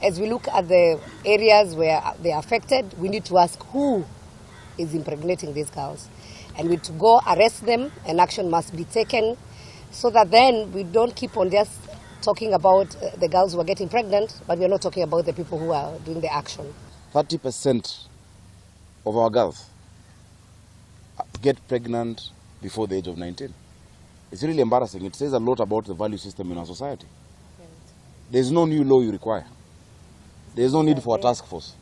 As we look at the areas where they are affected, we need to ask who is impregnating these girls. And we to go arrest them, and action must be taken so that then we don't keep on just talking about the girls who are getting pregnant, but we are not talking about the people who are doing the action. 30% of our girls get pregnant before the age of 19. It's really embarrassing. It says a lot about the value system in our society. There's no new law you require. There's no need for a task force.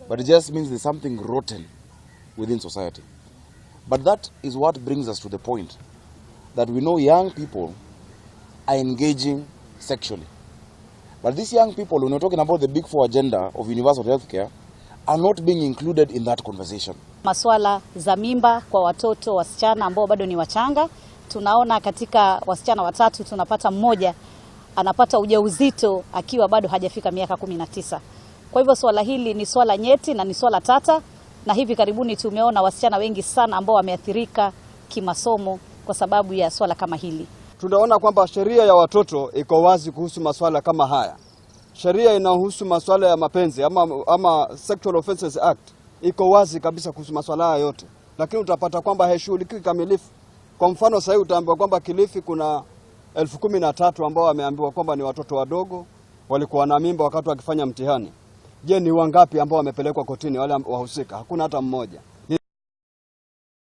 But it just means there's something rotten within society. But that is what brings us to the point that we know young people are engaging sexually. But these young people, when we're talking about the Big Four agenda of universal healthcare, are not being included in that conversation. Maswala za mimba kwa watoto wasichana ambao bado ni wachanga, tunaona katika wasichana watatu tunapata mmoja anapata ujauzito akiwa bado hajafika miaka 19. Kwa hivyo swala hili ni swala nyeti na ni swala tata, na hivi karibuni tumeona wasichana wengi sana ambao wameathirika kimasomo kwa sababu ya swala kama hili. Tunaona kwamba sheria ya watoto iko wazi kuhusu maswala kama haya. Sheria inahusu maswala ya mapenzi ama Sexual Offences Act iko wazi kabisa kuhusu maswala haya yote, lakini utapata kwamba haishughulikiwi kamilifu. Kwa mfano sasa hivi utaambiwa kwamba Kilifi kuna 13,000 ambao wameambiwa kwamba ni watoto wadogo walikuwa na mimba wakati wakifanya mtihani. Je, ni wangapi ambao wamepelekwa kotini wale wahusika? Hakuna hata mmoja.